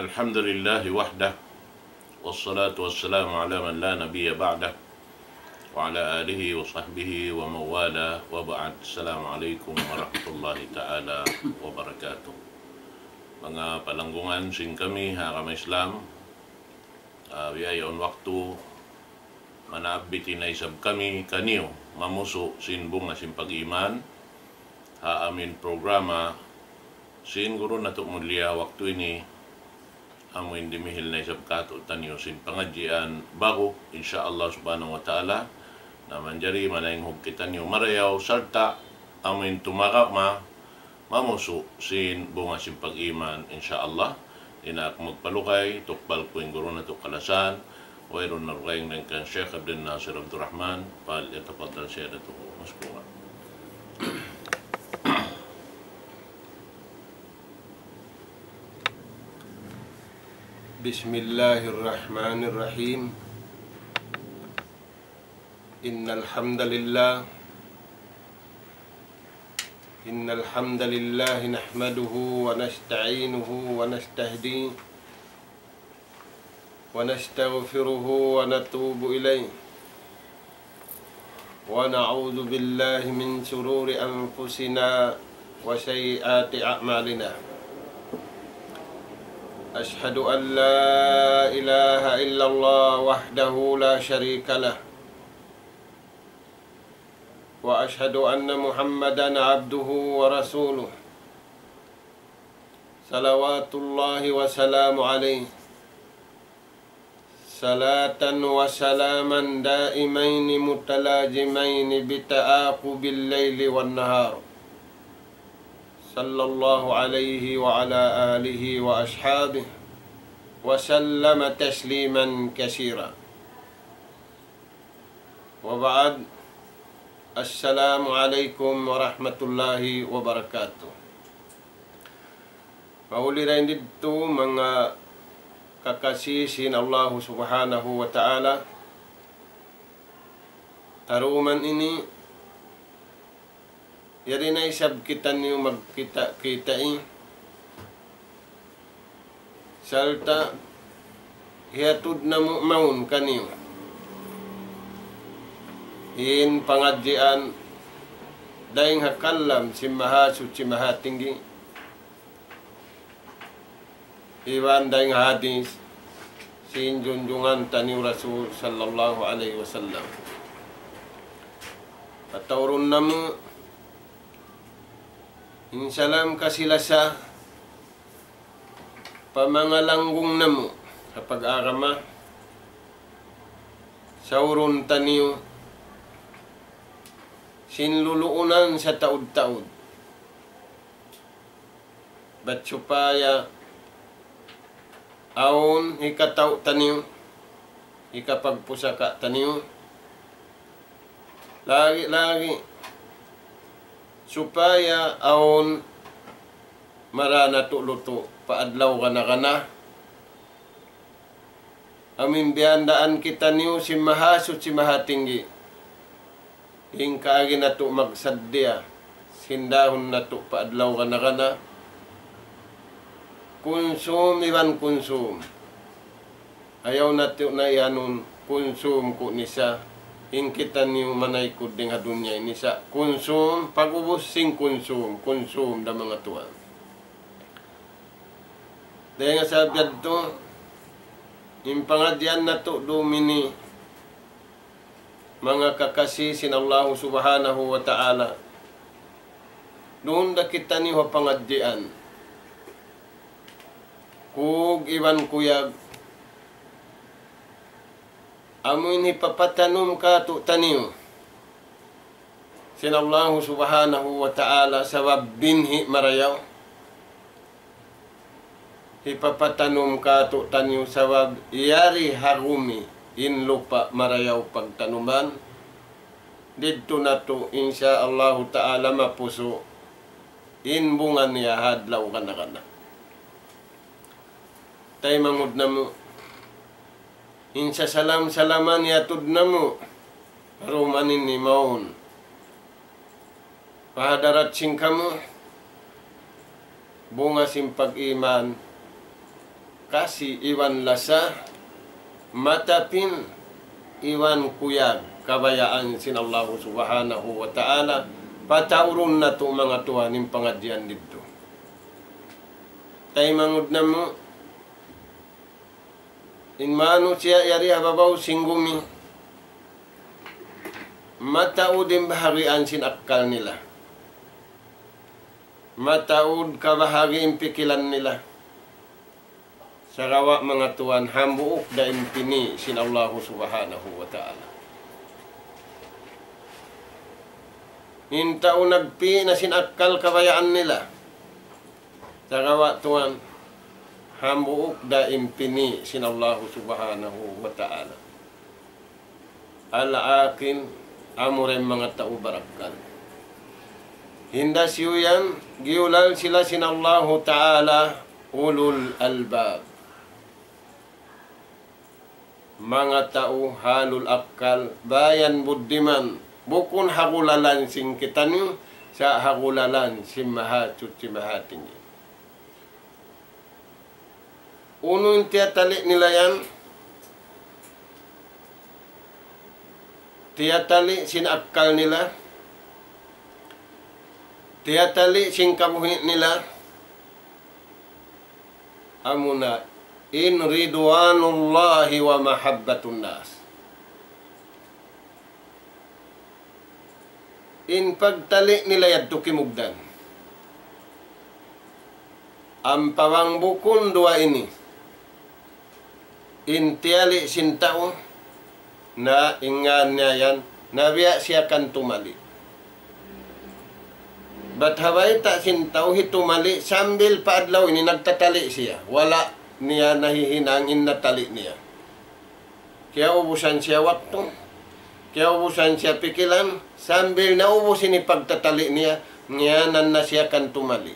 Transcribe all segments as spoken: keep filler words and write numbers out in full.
الحمد لله وحده، والصلاة والسلام على من لا نبي بعده، وعلى آله وصحبه ومن والاه، وبعد. السلام عليكم ورحمة الله تعالى وبركاته. Manga palanggungan sin kami ha agama Islam, ah, biya' yaun waktu, manaabbit na isab kami kaniyu, mamusu' sin bunga sin pag-iman, ha amin programa sin guru natu' mulia waktu ini, amu in dimihil na isab kātu'niyu sin pangadjian ba'gu, insya Allah subhanahu wa ta'ala, na manjari manaynghug kitaniyu marayaw, sarta' amu in tumagama, mamusu' sin bunga sin pag-iman, insya Allah. Di' na aku magpalugay, tukbal ku in guru natu' kalasahan, wayruun na dugaing dayn kan Sheikh Abdul Nasir Abdul Rahman, فليتفضل سيادته مشكورا. بسم الله الرحمن الرحيم. إن الحمد لله، إن الحمد لله نحمده ونستعينه ونستهديه ونستغفره ونتوب إليه، ونعوذ بالله من شرور أنفسنا وسيئات أعمالنا. أشهد أن لا إله إلا الله وحده لا شريك له، وأشهد أن محمدا عبده ورسوله، صلوات الله وسلامه عليه، صلاة وسلاما دائمين متلازمين بتعاقب الليل والنهار، صلى الله عليه وعلى آله وأصحابه وسلم تسليما كثيرا. وبعد، السلام عليكم ورحمة الله وبركاته. Mahuli dayn didtu manga kakasi sin Allahu Subhanahu wa Ta'ala, ha dum ini, yari na isab kitaniyu magkita'-kita'i, sarta' hiyatud namu' mawn kaniyu in pangadjian dayn ha kalam sin Mahasuchi Mahatinggi, iban dayn ha hadis sin junjungan taniyu Rasul sallallahu alayhi wasallam. Pataurun namu' in salam kasi-lasa pa manga langgung namu' ha pag-agama, saurun taniyu sin luluunan sataud-taud. Bat supaya awn hikatau taniyu, hikapagpusaka taniyu, lagi'-lagi' supaya awn mara natu' lutu' pa adlaw gana-gana. Amu in biyandaan kitaniyu sin Mahasuchi Mahatinggi. In kaagi natu' magsaddiya sin dahun natu' pa adlaw gana-gana. Kunsum iban kunsum. Ayaw natu' na iyanun kunsum ku nisa. In kitaniyu manaykud dayn ha dunya ini sa' kunsum, pag'ubus sin kunsum, kunsum da manga tuwan. Dayn ha sabab yadtu, in pangadjian natu' dum ini, manga kakasi sin Allahu Subhanahu wa Ta'ala, duun da kitaniyu ha pangadjian. Kug iban kuyag, amu in hipapatanum kātu'niyu sin Allahu Subhanahu wa Ta'ala sabab binhi' marayaw. Hipapatanum kātu'niyu sabab yari ha gumi in lupa' marayaw pagtanuman. Didtu natu', insya Allahu Ta'ala, mapusu' in bunga niya ha adlaw gana-gana. Taymanghud namu', in sasalam-salaman hiyatud namu', ha dum ini mawn pa hadarat sin kamu, bunga sin pag-iman, Kasi iban lasa, matapin iban kuyag, kabayaan sin Allahu Subhanahu wa Ta'ala, pataurun natu' manga tuwan in pangadjian didtu. Taymanghud namu', in manusiya' yari ha babaw sin gumi, mataud in bahagian sin akkal nila. Mataud kabahagi' in pikilan nila. Sagawa' manga tuwan, hambuuk da in pini' sin Allahu Subhanahu wa Ta'ala. In tau nagpi' na sin akkal kabayaan nila. Sagawa' tuwan, hambuuk da in pini' sin Allahu Subhanahu wa Ta'ala. Al-aqil, amura in manga tau barakkal. Hinda siyu yan, giyulal sila sin Allahu Ta'ala ulul albab. Manga tau ahlul akkal, bayan buddiman, bukun ha gulalan sin kitaniyu, sa' ha gulalan sin Mahasuchi Mahatinggi. Unu in tiyatali' nila yan? Tiyatali' sin akkal nila, tiyatali' sin kabuhi' nila, amuna in ridwanullahi wa mahabbatun nas. In pagtali' nila yadtu kimugdan. Ampa bang bukun duwa ini, in tiyali' sin tau, na in ngan niya yan, na biya' siya kan tumali'. Bat ha bayta' sin tau hitumali', sambil pa adlaw ini nagtatali' siya. Wala' niya nahihinang in natali' niya. Kiyaubusan siya waktu, kiyaubusan siya pikilan, sambil naubus ini pagtatali' niya, ngiyanan na siya kan tumali'.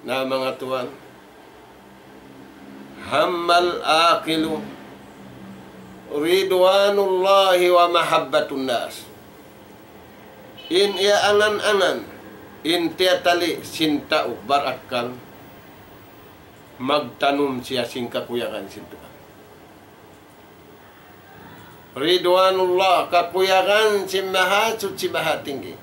Na manga tuwan, hammal aqilu ridwanullahi wa mahabbatun nas. In iyaangan-angan, in tiyatali' sin tau barakkal, magtanum siya sin kakuyagan sin Tuhan. Ridwanullah, kakuyagan sin Mahasuchi Mahatinggi.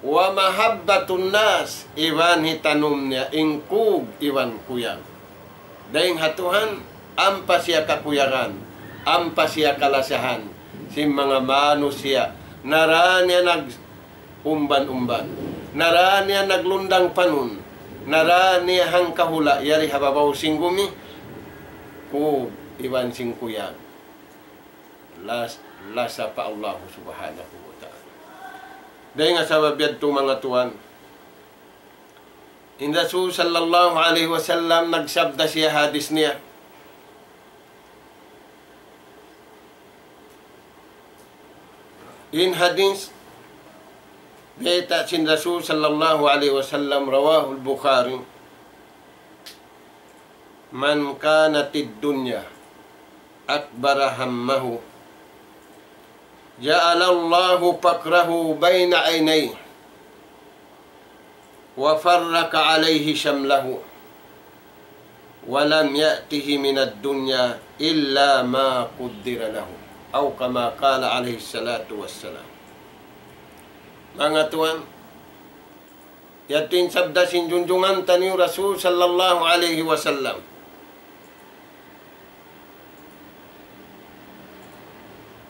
Wa mahabbatun nas, iban hitanum niya in kug iban kuyag. Dayn ha Tuhan, ampa siya kakuyagan, ampa siya kalasahan, sin manga manusiya', nara niya nag- umban-umban. Nara niya naglundang panun. Nara niya hangkahula' yari ha babaw sin gumi. Kug iban sin kuyag. Las-, lasa pa Allahu Subhanahu wa Ta'ala. Dayn ha sabab yadtu manga tuwan. In Rasul sallallahu alayhi wasallam nagsabda siya hadis niya. In hadis, bayta' sin Rasul sallallahu alayhi wasallam, rawahul Bukhari, من كانت الدنيا أكبر همه جعل الله فقره بين عينيه وفرق عليه شمله ولم يأته من الدنيا إلا ما قدر له. أو كما قال عليه الصلاة والسلام. Manga tuwan, yadtu in sabda sin junjungan taniyu Rasul sallallahu alayhi wasallam.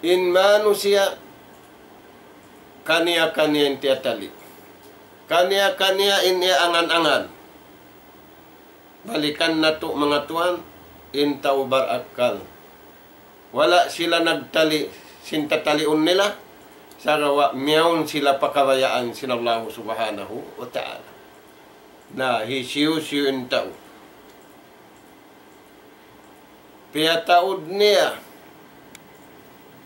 In manusiya' kaniya-kaniya in tiyatali'. Kaniya-kaniya in iyaangan-angan. Balikan natu' manga tuwan, in tau barakkal. Wala' sila nagtali' sin tataliun nila, sagawa' miyawn sila pa kabayaan sin Allahu Subhanahu wa Ta'ala. Na, hisiyu-siyu in tau piyataud niya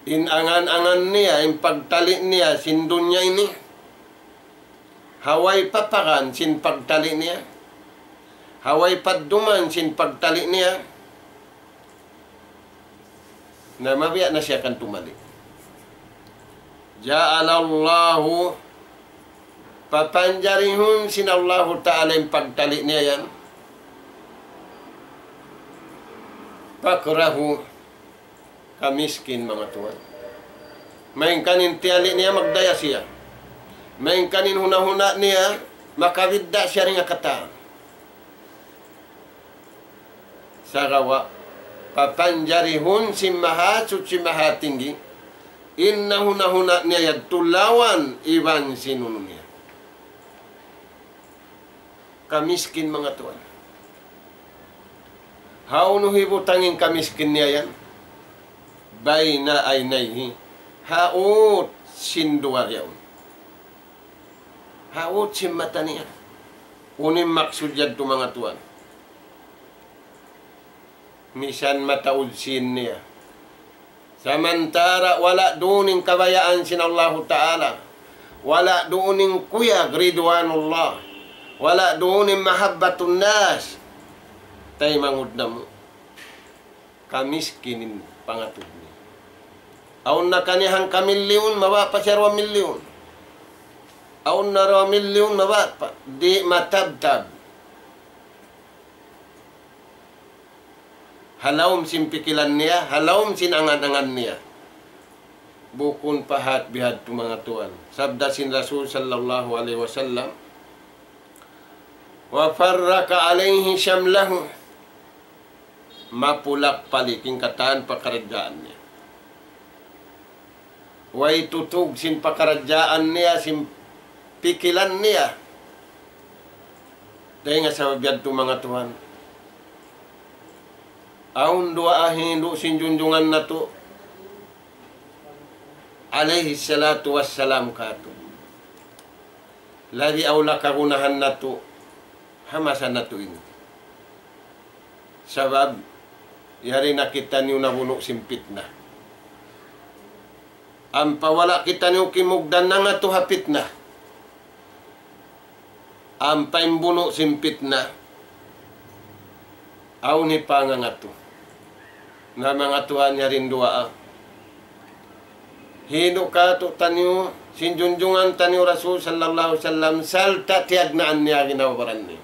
in angan-angan niya, in pagtali' niya sin dunya ini, ha way paparan sin pagtali' niya, ha way padduman sin pagtali' niya, na mabiya' na siya kan tumali'. جعل الله, papanjarihun sin Allahu Ta'ala in pagtali' niya yan. Pakrahu kamiskin, manga tuwan. Malayngkan in tiyali' niya magdaya siya. Malayngkan in huna-huna niya makabidda' siya dayn ha katan. Sagawa' papanjarihun sin Mahasuchi Mahatinggi in huna-huna niya yadtu lawan iban sin unu niya. Kamiskin, manga tuwan. Hawnu hibutang in kamiskin niya yan? Bayna aynayhi. Ha ut sin duwa yaun. Ha ut sin mata niya. Unu in maksud yadtu, manga tuwan? Misan mataud sin niya. Samantara' wala' duun in kabayaan sin Allahu Ta'ala. Wala' duun in kuyag ridwanullah. Wala' duun in mahabbatun nas. Taymanghud namu'. Kamiskin in pangatud niya. Awn na kaniya hangka milyun, mabaya' pa siya duwa milyun. Awn na duwa milyun, mabaya' pa. Di' matabtab. Ha lawm sin pikilan niya, ha lawm sin angan-angan niya. Bukun pa hat bihadtu, manga tuwan. Sabda sin Rasul sallallahu alayhi wasallam, وفرق عليه شمله. Mapulak-palik in katan pakaradjaan niya. Way tutug sin pakaradjaan niya, sin pikilan niya. Dayn ha sabab yadtu, manga tuwan. Awn duwaa hindu' sin junjungan natu', alayhi salatu wassalam, kātu'. Labi awla kagunahan natu' ha masa natu' ini. Sabab, yari na kitaniyu nabunu' sin pitna. Ampa wala' kitaniyu kimugdan nangatu' ha pitna. Ampa in bunu' sin pitna, awn hipangangatu'. Na manga tuwan, yari in duwaa. Hindu' kātu'niyu, sin junjungan taniyu Rasul sallallahu alayhi wasallam, sarta' tiyagnaan niya ginhawa-baran niya.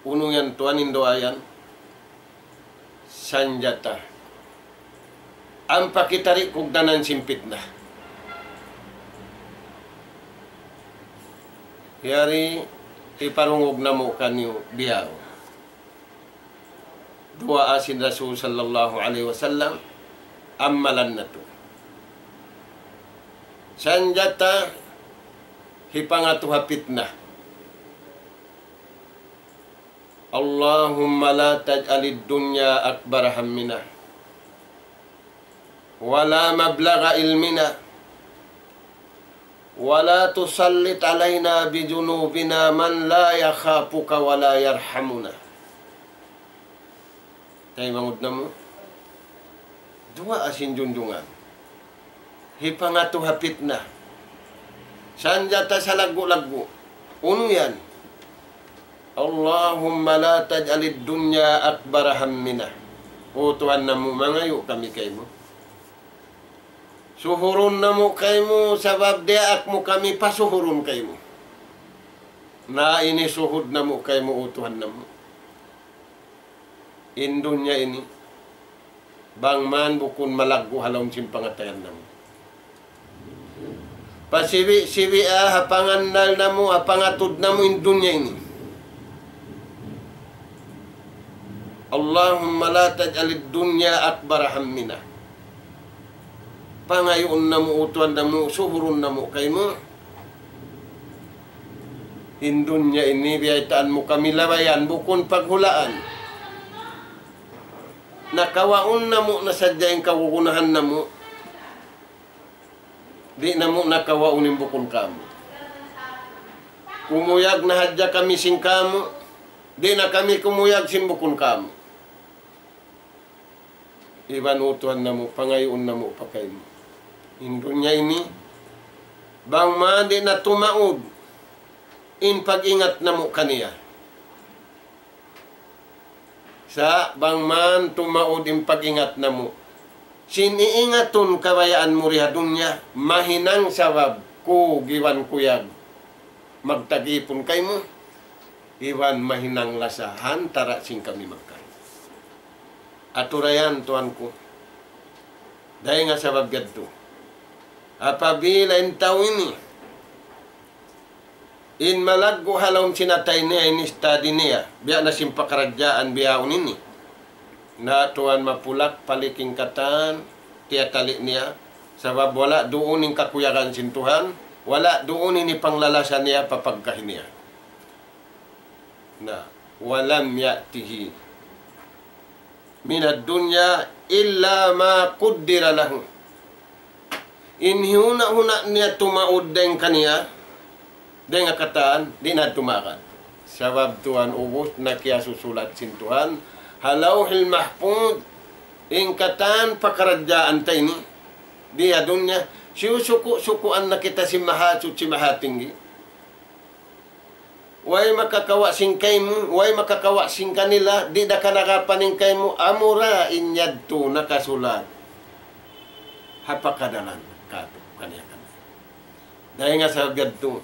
Unu yan tuwan in duwaa yan? Sanjata. Ampa kita di' kugdanan sin pitna. Yari, hiparungug namu' kaniyu bihaun. Duwaa sin Rasul sallallahu alayhi wasallam, ammalan natu'. Sanjata, hipangatu' ha pitna. اللهم لا تجعل الدنيا أكبر همنا ولا مبلغ علمنا ولا تسلط علينا بذنوبنا من لا يخافك ولا يرحمنا. Taymanghud namu'. Duwaa sin junjungan. Hipangatu' ha pitna. Sanjata salaggu'-laggu'. Unu yan? اللهم لا تجعل الدنيا أكبر همنا. O Tuhan namu', mangayu' kami kaymu. Suhurun namu' kaymu, sabab diyaak mu kami pasuhurun kaymu. Na ini suhud namu' kaymu, O Tuhan namu'. In dunya ini, bang man bukun malaggu' ha lawm sin pangatayan namu'. Pasibi'-sibi' ha pangannal namu', ha pangatud namu' in dunya ini. اللهم لا تجعل الدنيا أكبر همنا. Pangayuun namu', O Tuhan namu', suhurun namu' kaymu. In dunya ini biyaytaan mu kami labayan, bukun paghulaan. Nakawaun namu' na sadja in kagunahan namu'. Di' namu' nakawaun in bukun kamu'. Kumuyag na hadja kami sin kamu', di' na kami kumuyag sin bukun kamu'. Iban O Tuhan namu', pangayuun namu' pa kaymu. In dunya ini, bang man di' na tumaud in pag-ingat namu' kaniya. Sa' bang man tumaud in pag-ingat namu'. Sin iingatun kabayaan mu di ha dunya, mahinang sabab kug iban kuyag magtag-ipun kaymu, iban mahinang lasa ha antara' sin kami magkahi. Atura yan, tuwan ku. Dayn ha sabab yadtu. Apabila in tau ini, in malaggu' ha lawm sin atay niya, in study niya, biya' na sin pakaradjaan bihaun ini. Na tuwan mapulak paliking katan, tiyatali' niya, sabab wala' duun in kakuyagan sin Tuhan, wala' duun in ipanglasa niya pa pagkahi niya. Na, ولم يأته من الدنيا إلا ما قدر له. In hiyuna-huna niya tumaud dayn kaniya, dayn ha katan, di' na tumaud. Sabab tuwan ubus na kiyasusulat sin Tuhan, ha Lawhil Mahfuz, in katan pakaradjaan ta ini, di ha dunya, siyusuku-sukuan na kita sin Mahasuchi Mahatinggi. Way makakawa' sin kaymu, way makakawa' sin kanila, di' da kanagapan in kaymu, amura in yadtu nakasulat ha pakadalan katu' kaniya kaniya. Dayn ha sabab yadtu,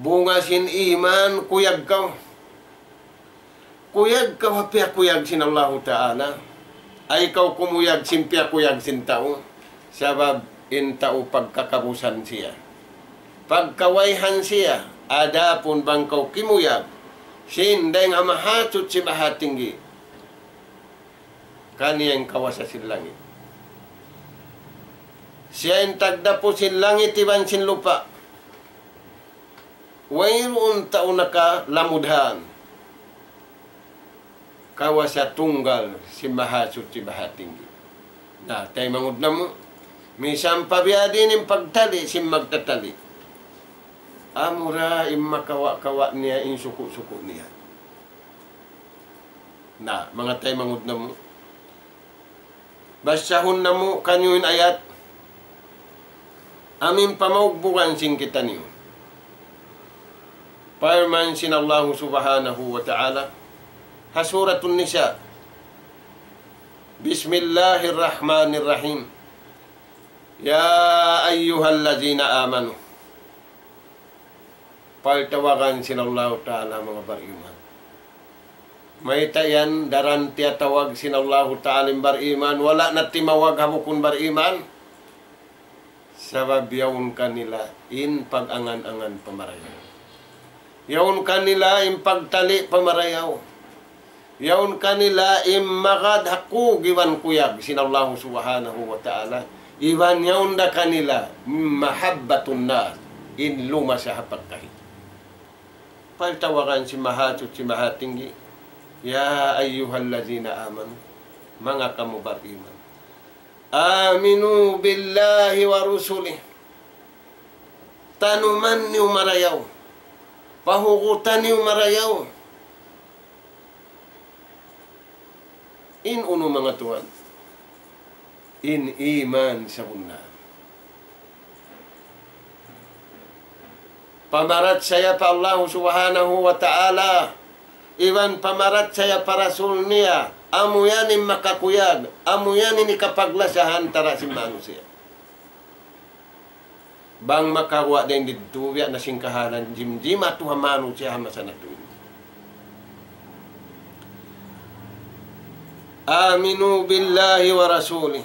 bunga sin iman, kuyag kaw. Kuyag kaw ha piyakuyag sin Allahu Ta'ala. Ay kaw kumuyag sin piyakuyag sin tau. Sabab in tau pagkakabusan siya, pagkawayhan siya. Adapun bang kaw kimuyag sin dayn ha Mahasuchi Mahatinggi, kaniya in kawasa sin langit. Siya in tagdapu sin langit iban sin lupa'. Wayruun tau nakalamud han kawasa tunggal sin Mahasuchi Mahatinggi. Na, taymanghud namu', misan pa biya' diin in pagtali' sin magtatali', amura in makawa'-kawa' niya in suku'-suku' niya. Na, manga taymanghud namu', basahun namu' kaniyu in ayat amu in pamaugbugan sin kitaniyu. Parman sin Allahu Subhanahu wa Ta'ala ha Suratun Nisa, بسم الله الرحمن الرحيم. يا أيها الذين آمنوا. Paltawagan sin Allahu Ta'ala manga bariman. Mayta' yan daran tiyatawag sin Allahu Ta'ala in bariman, wala' na timawag ha bukun bariman? Sabab yaun kanila in pag-angan-angan pamarayaw. Yaun kanila in pagtali' pamarayaw. Yaun kanila in magad ha kug iban kuyag sin Allahu Subhanahu wa Ta'ala. Iban yaun da kanila mahabbatun nas, in lumasa ha pagkahi. Paltawagan sin Mahasuchi Mahatinggi, يا أيها الذين آمنوا, manga kamu bariman. آمنوا بالله ورسله. Tanuman niyu marayaw. Pahugutan niyu marayaw. In unu manga tuwan? In iman sabunnal. Pamarachaya pa Allahu Subhanahu wa Ta'ala, iban pamarachaya pa Rasul niya, amu yan in makakuyag, amu yan in hikapaglasa ha antara' sin manusiya'. Bang makaguwa' dayn didtu, biya' na sin kahalan jimjim atu ha manusiya' ha masa natu' ini. آمنوا بالله ورسوله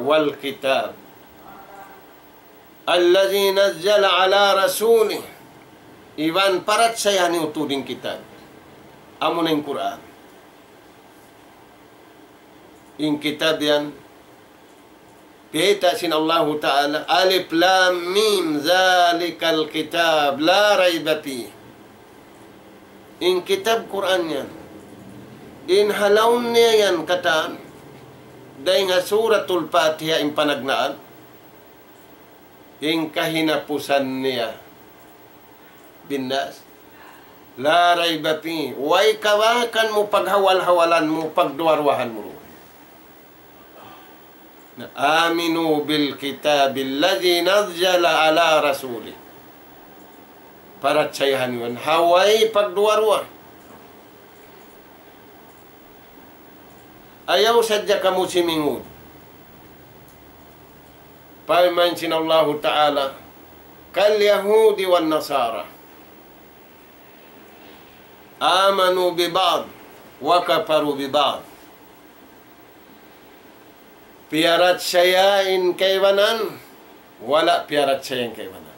والكتاب الذي نزل على رسوله. Iban parachaya niyu tuud in kitab. Amuna in Qur'an. In kitab yan, bayta' sin Allahu Ta'ala, ألف لام ميم ذلك الكتاب لا ريب فيه. In kitab Qur'an yan, in ha lawm niya yan katan, dayn ha Suratul Fatiha in panagnaan, in kahinapusan niya, بالناس لا ريب فيه. Way kabakan mu, paghawal-hawalan mu, pagduwa-ruwahan mu. Na, آمنوا بالكتاب الذي نزل على رسوله. Parachayahan niyu yan ha way pagduwa-ruwa. Ayaw sadja kamu simingud. Parman sin Allahu Ta'ala, كاليهود والنصارى آمنوا ببعض وكفروا ببعض. Piyarachaya in kaibanan, wala' piyarachaya in kaibanan.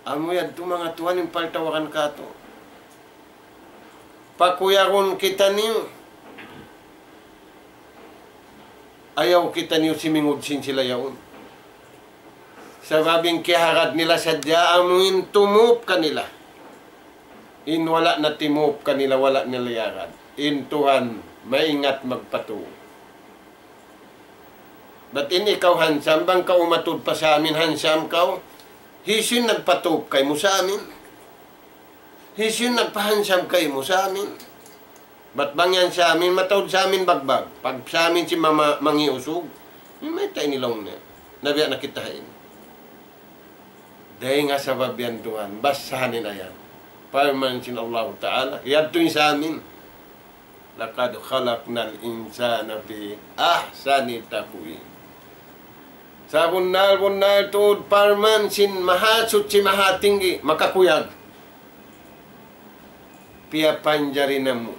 Amu yadtu manga tuwan in paltawagan katu'. Pakuyagun kitaniyu. Ayaw kitaniyu simingud sin sila yaun. Sabab in kiyahagad nila sadja amu in tumup kanila. In wala' na timup kanila, wala' nila iyagad. In Tuhan maingat magpatup. Bat in ikaw hansam, bang kaw umatud pa sa amin hansam kaw, hisiyu in nagpatup kaymu sa amin? Hisiyu in nagpahansam kaymu sa amin? Bat bang yan sa amin, mataud sa amin bagbag. Pag sa amin sin mama, mangi' usug, mayta' ini laung niya. Nabiya' na kita ha ini. Dayn ha sabab yan tuwan, basahan in ayat. Parman sin Allahu Ta'ala, yadtu in sa amin. لقد خلقنا الإنسان في أحسن تقويم. Sabunnal-bunnal tuud parman sin Mahasuchi Mahatinggi, makakuyag. Piyapanjari namu'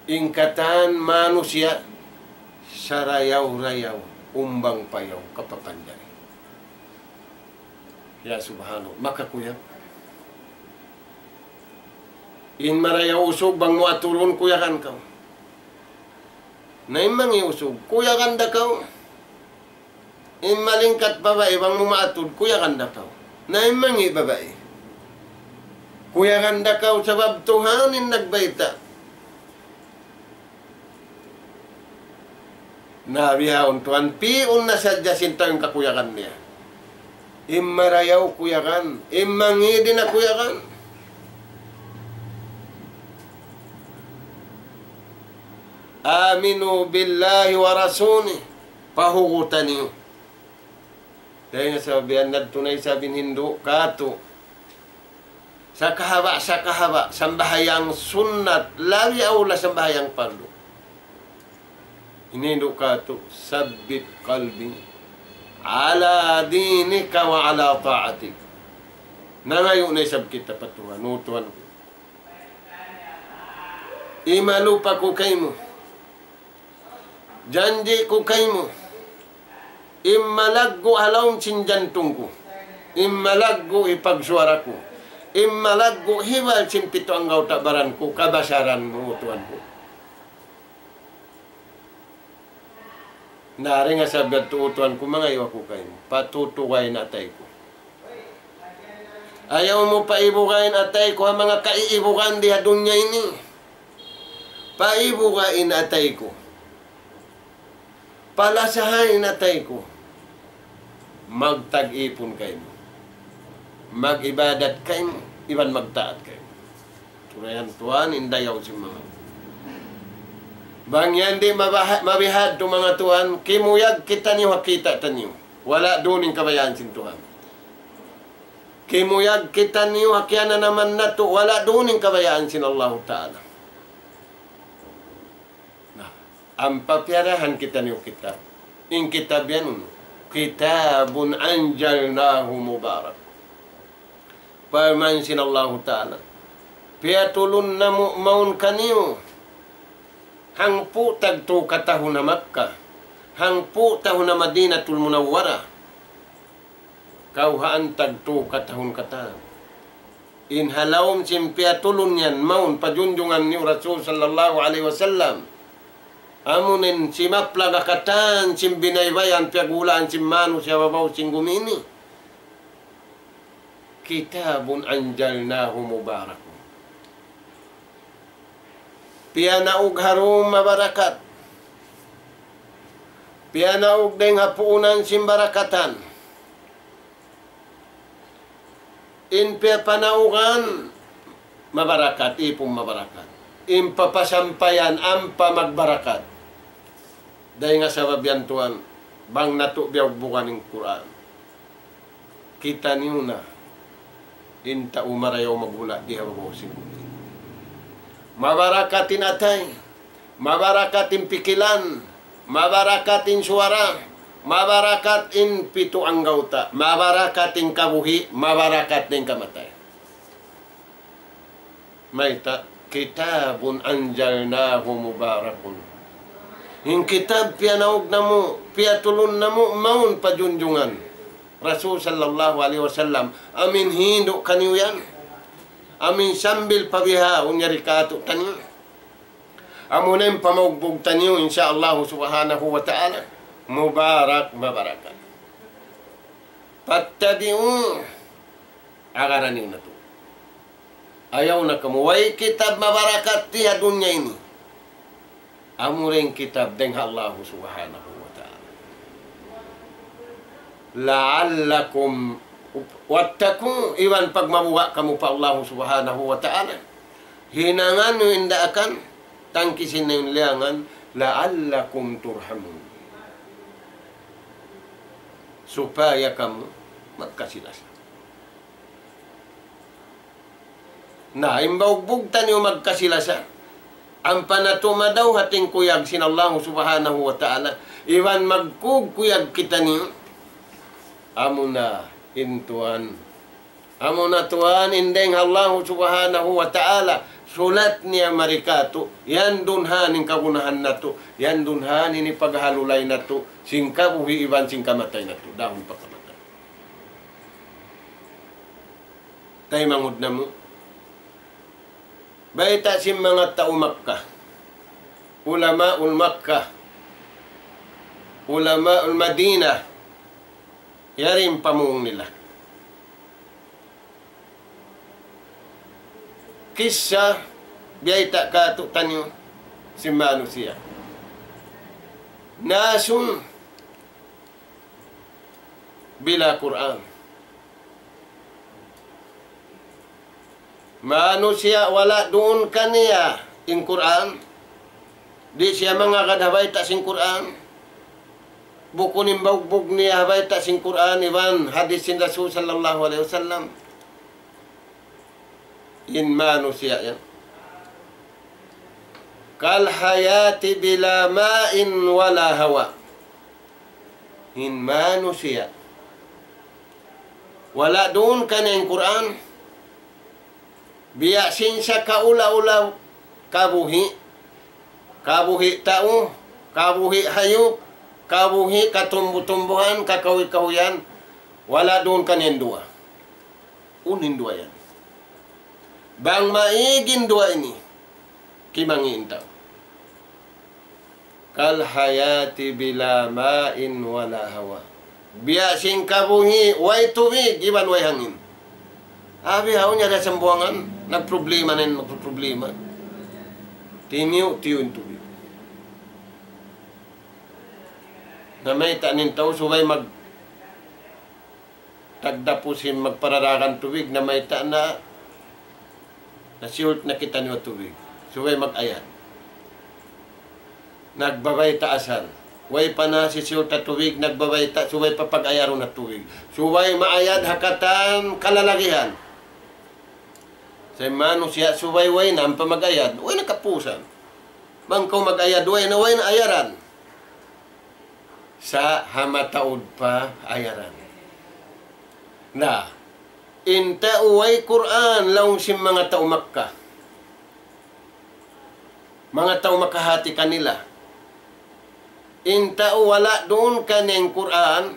in katan manusiya' sarayaw-rayaw, umbang-payaw kapapanjari. Ya subhanallah, makakuyag. In marayaw usug bang mu aturun kuyagan kaw. Na in mangi' usug, kuyagan da kaw. In malingkat babai bang mu maatud, kuyagan da kaw. Na in mangi' babai, kuyagan da kaw sabab Tuhan in nagbayta'. Na bihaun tuwan, pi'un na sadja sin tau in kakuyagan niya. In marayaw kuyagan, in mangi' di' na kuyagan. آمنوا بالله ورسوله. Pahugutan niyu. Dayn ha sabab yan, nadtu na isab in hindu' katu'. Sakahaba', sakahaba', sambahayang sunnat, labi awla sambahayang pardu. In hindu' katu', ثبت قلبي على دينك وعلى طاعتك. Nangayu' na isab kita pa Tuhan, O Tuhan ku. Imalupa ku kaymu. Janji' ku kaymu, in malaggu' ha lawm sin jantung ku, in malaggu' hipagsuwara ku, in malaggu' hibal sin pitu anggawta' baran ku, kabasaran mu, O Tuhan ku. Na dayn ha sabab yadtu, O Tuhan ku, mangayu' aku kaymu, patutuga in atay ku. Ayaw mu paibuga in atay ku ha manga kaiibugan di ha dunya ini. Paibuga in atay ku. Palasaha in atay ku. Magtag-ipun kaymu. Mag-ibadat kaymu. Iban magtaat kaymu. Turayan tuwan, in dayaw sin manga. Bang yan di' mabaha-, mabihadtu manga tuwan, kimuyag kitaniyu ha kita' taniyu. Wala' duun in kabayaan sin Tuhan. Kimuyag kitaniyu ha kiyananaman natu', wala' duun in kabayaan sin Allahu Ta'ala. Na, ampa piyarahan kitaniyu kitab. In kitab yan unu, كتاب أنزلناه مبارك. Parman sin Allahu Ta'ala, piyatulun namu' mawn kaniyu, hangpu' tagtu katahun ha Makkah, hangpu' tahun ha Madinatul Munawwarah, kawhaan tagtu katahun katan. In ha lawm sin piyatulun yan mawn pa junjungan niyu Rasul sallallahu alayhi wasallam. Amu in simaplag ha katan sin binaybayan piyaghulaan sin manusiya' ha babaw sin gumi ini. كتاب أنزلناه مبارك. Piyanaug ha dum mabarakat. Piyanaug dayn ha puunan sin barakatan. In piyapanaugan mabarakat, ipun mabarakat. In papasampayan ampa magbarakat. Dayn ha sabab yan tuwan, bang natu' biyugbugan in Qur'an. Kitaniyu na in tau marayaw maghula' di ha babaw sin bumi. Mabarakat in atay, mabarakat in pikilan, mabarakat in suwara, mabarakat in pitu anggawta', mabarakat in kabuhi', mabarakat in kamatay. Mayta'? كتاب أنزلناه مبارك. In kitab piyanaug namu', piyatulun namu', mawn pa junjungan Rasul sallallahu alayhi wasallam. Amu in hindu' kaniyu yan. Amu in sambil pa bihaun yari kātu'niyu. Amuna in pamaugbug taniyu, insya Allah subhanahu wa ta'ala. Mubarak, mabarakat. فاتبعوه. Agaran niyu na tuud. Ayaw na kamu. Way kitab mabarakat ha dunya ini. Amura in kitab dayn ha Allah subhanahu wa ta'ala. لعلكم واتقون, iban pagmabuga' kamu pa Allah subhanahu wa ta'ala. Hinangan niyu in daakan, tangkisin niyu in liyangan, لعلكم ترحمون. Supaya kamu magkasi-lasa. Na, in baugbug taniyu magkasi-lasa. Ampa natu' madaw ha tingkuyag sin Allah subhanahu wa ta'ala. Iban magkugkuyag kitaniyu. Amuna in Tuhan. Amuna Tuhan in dayn ha Allah subhanahu wa ta'ala. Sulat niya mari kātu'. Yan dunhan in kagunahan natu'. Yan dunhan in paghalulay natu'. Sin kabuhi' iban sin kamatay natu'. Dahun pa kamatay. Taymanghud namu'. Bayta' sin manga tau Makkah. Ulamaul Makkah. Ulamaul Madinah. Yari in pamung nila. Kissa biyayta' kātu'niyu sin manusiya'. ناس بلا قرآن. Manusiya' wala' duun kaniya in Qur'an. Di' siya mangagad ha bayta' sin Qur'an. Bukun in baugbug niya ha bayta' sin Qur'an iban hadith sin Rasul sallallahu alayhi wasallam. In manusiya' yan. كالحياة بلا ماء ولا هواء. In manusiya'. Wala' duun kaniya in Qur'an. Biya' sin sakaula-ula kabuhi'. Kabuhi' tau, kabuhi' hayup, kabuhi' katumbu-tumbuhan, kakahuy-kahuyan. Wala' duun kaniya in duwa. Unu in duwa yan? Bang maig in duwa ini, kimangi' in tau. كالحياة بلا ماء ولا هواء. Biya' sin kabuhi', way tubig, iban way hangin. Abi, haun niya da sambuwangan, nagproblema na in magproblema. Tiniyu'-tiyu' in tubig. Na mayta' in tau subay mag- Tagdapu sin magpararagan tubig na mayta' na, nasiyult na kitaniyu ha tubig. Subay mag-ayad. Nagbabayta' asal. Way pa nasisiyult ha tubig, nagbabayta', subay pa pag-ayarun ha tubig. Subay maayad ha katan kalalagihan. Sa' in manusiya' subay way na ampa mag-ayad, way na kapusan. Bang kaw mag-ayad, way na, way na ayaran. Sa' ha mataud pa ayaran. Na, in tau way Qur'an, laung sin manga tau Makkah. Manga tau makahati kanila. In tau wala' duun kaniya in Qur'an,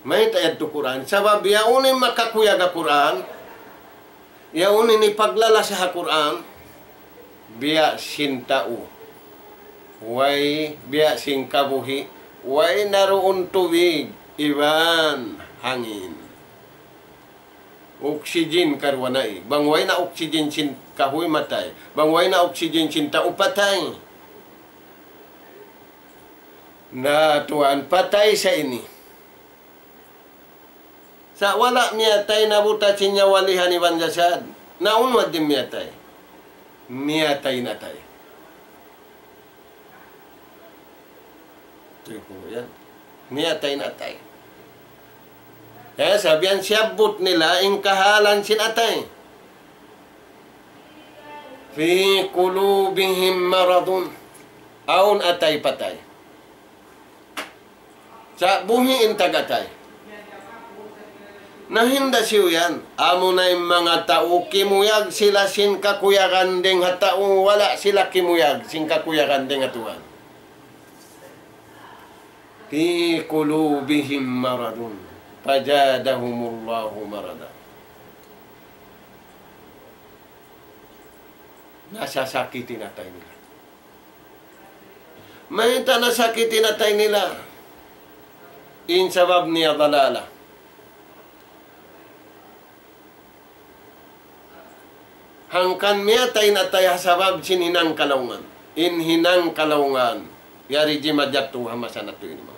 mayta' yadtu Qur'an. Sabab yaun in makakuyag ha Qur'an, yaun in hipaglalasa ha Qur'an, biya' sin tau. Way, biya' sin kabuhi', way na duun tubig, iban hangin. Oxygen karuwa na i. Bang way na oxygen sin kahuy, matay. Bang way na oxygen sin tau, patay. Na tuwan, patay sa ini. Sa' wala' miyatay, nabuta' sin nyawa lihan iban jasad. Na unu in miyatay? Miyatay in atay. Tuwi' ku yan. Miyatay in atay. Eh, sabiyan siyabbut nila in kahalan sin atay. في قلوبهم مرض. Awn atay patay. Sa' buhi' in tag-atay. Na hinda siyu yan, amuna in manga tau kimuyag sila sin kakuyagan dayn ha tau, wala' sila kimuyag sin kakuyagan dayn ha Tuhan. في قلوبهم مرض فزادهم الله مرضا. Nasasakit in atay nila. Mayta' nasakit in atay nila? In sabab niya dalala. Hangkan miyatay in atay ha sabab sin hinang kalaungan. In hinang kalaungan. Yari jimajatu ha masa natu' ini, manga.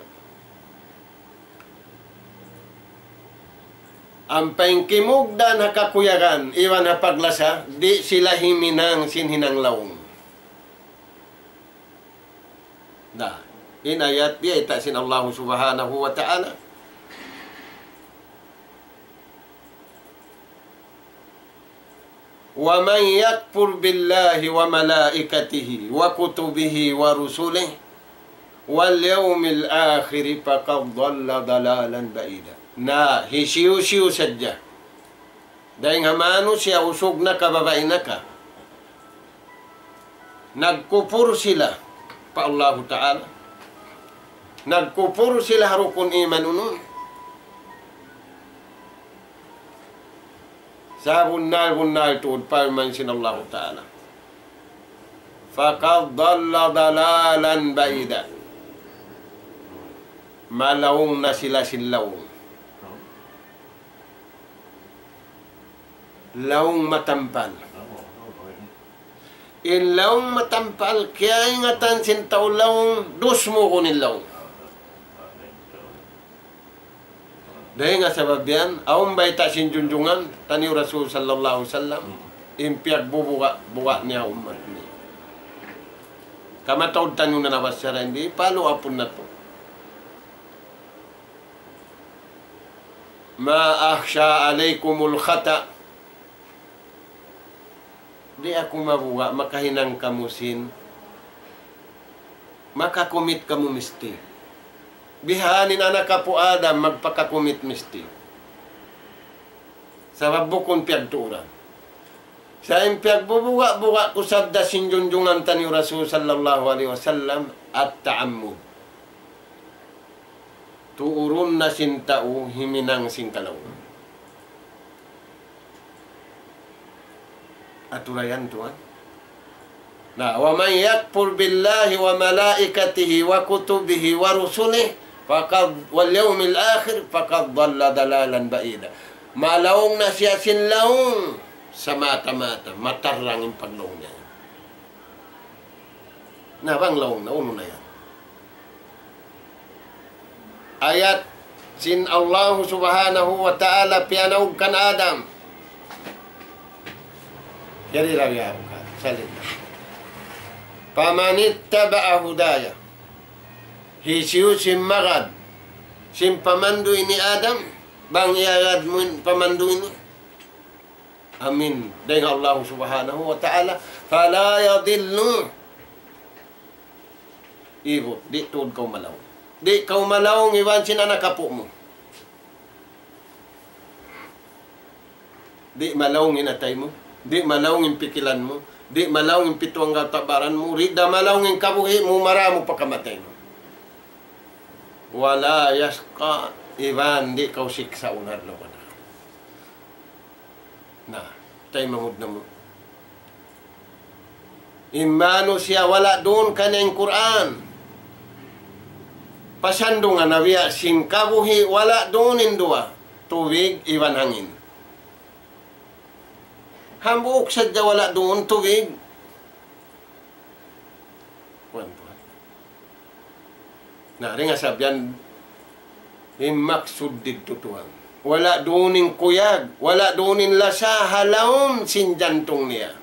Ampa in kimugdan ha kakuyagan, iban ha paglasa, di' sila himinang sin hinang laung. Na, in ayat biyayta' sin Allah Subhanahu wa Ta'ala. ومن يكفر بالله وملائكته وكتبه ورسله واليوم الآخر فقد ضل ضلالا بعيدا. Na, hisiyu-siyu sadja dayn ha manusiya', usug na ka, babai na ka, nagkupur sila pa Allahu Ta'ala, nagkupur sila ha rukun iman unu, sabunnal-bunnal tuud parman sin Allahu Ta'ala. فقد ضل ضلالا بعيدا. Malaung na sila sin laung. Laung matampal. In laung matampal, kiyaingatan sin tau laung, dusmu kun in laung. Dayn ha sabab yan, awn bayta' sin junjungan taniyu Rasul sallallahu alayhi wasallam, in piyagbubuga'-buga' niya ummat niya. Kamataud taniyu na nabasara, in di' palu apun natu'. ما أخشى عليكم الخطأ. Di' aku mabuga' makahinang kamu sin makakumit kamu mistake. Bihan in anak apu' Adam magpakakumit mistake. Sabab bukun piyagtuuran. Sa' in piyagbubuga'-buga' ku, sabda sin junjungan taniyu Rasul sallallahu alayhi wasallam, التعمد. Tuurun na sin tau himinang sin kalaungan. Atura yan tuwan. Na, ومن يكفر بالله وملائكته وكتبه ورسله فقد، واليوم الآخر فقد ضل ضلالا بعيدا. Malaung na siya sin laung samata-mata, matarrang in paglaung niya. Na bang laung na, unu na yan? Ayat sin Allahu Subhanahu wa Ta'ala piyanaug kan Adam. Yari rawi aku kan, salin. فمن اتبع هداي. Hisiyu sin magad sin pamandu' ini Adam, bang iyagad mu in pamandu' ini. Amin. Dayn ha Allah Subhanahu wa Ta'ala, فلا يضل. Ibu, di' tuud kaw malaung. Di' kaw malaung iban sin anak apu' mu. Di' malaung in atay mu. Di' malaung in pikilan mu. Di' malaung in pitu anggawta' baran mu. Di' da malaung in kabuhi' mu, maramu pa kamatay mu. ولا يشقى. Iban di' kaw siksaun ha adlaw kiyamati. Na, taymanghud namu'. In manusiya' wala' duun kaniya in Qur'an. Pasandungan na biya' sin kabuhi' wala' duun in duwa, tubig iban hangin. Hambuuk sadja wala' duun, tubig. Kuwan, kuwan. Na, dayn ha sabab yan, in maksud didtu tuwan. Wala' duun in kuyag, wala' duun in lasa, ha lawm sin jantung niya.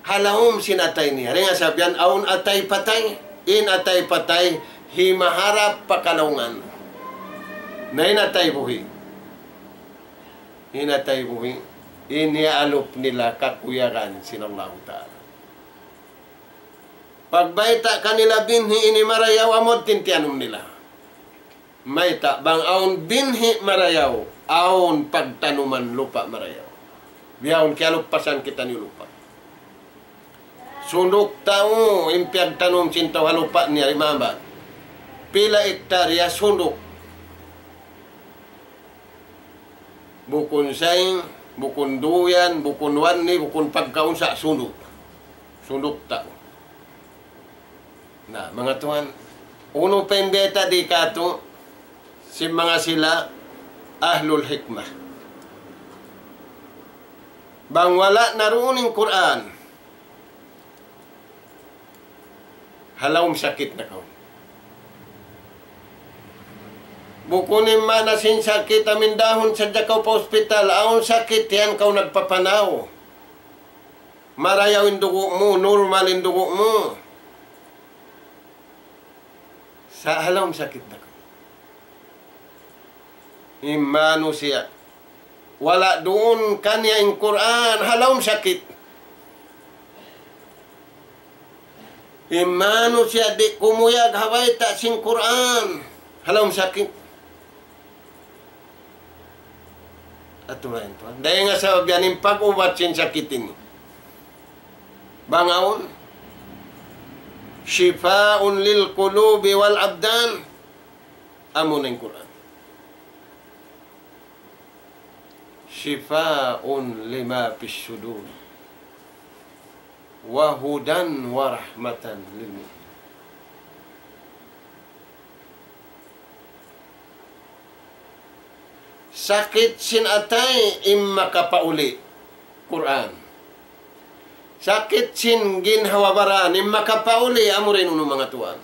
Ha lawm sin atay niya. Dayn ha sabab yan, awn atay patay, in atay patay, himaharap pa kalaungan. Na in atay buhi'. In atay buhi', in iyaalup nila kakuyagan sin Allahu Ta'ala. Pagbayta' kanila binhi' ini marayaw, amu in tiyanum nila. Mayta', bang awn binhi' marayaw, awn pagtanuman lupa' marayaw. Bihaun kiyalupasan kitaniyu lupa'. Sunduk tau in piyagtanum sin tau ha lupa' niya, imambat. Pila ektarya sunduk. Bukun saing, bukun duyan, bukun wanni, bukun pagkaun, sa' sunduk. Sunduk tau. Na, manga tuwan, unu pa in bayta' di katu', sin manga sila ahlul hikmah. Bang wala' na duun in Qur'an, ha lawm sakit na kaw. Bukun in maana sin sakit, amu in dahun sadja kaw pa hospital, awn sakit yan kaw nagpapanaw. Marayaw in dugu' mu, normal in dugu' mu. Sa' ha lawm sakit na kaw. In manusiya'. Wala' duun kaniya in Qur'an, ha lawm sakit. In manusiya' di' kumuyag ha bayta' sin Qur'an, ha lawm sakit. Atu na yan tuwan. Dayn ha sabab yan in pag-ubat sin sakit ini. Bang awn, شفاء للقلوب والأبدان. Amu na in Qur'an. شفاء لما في الصدور وهدى ورحمة للمؤمنين. Sakit sin atay in makapauli', Qur'an. Sakit sin ginhawa-baran in makapauli', amu ra in unu, manga tuwan.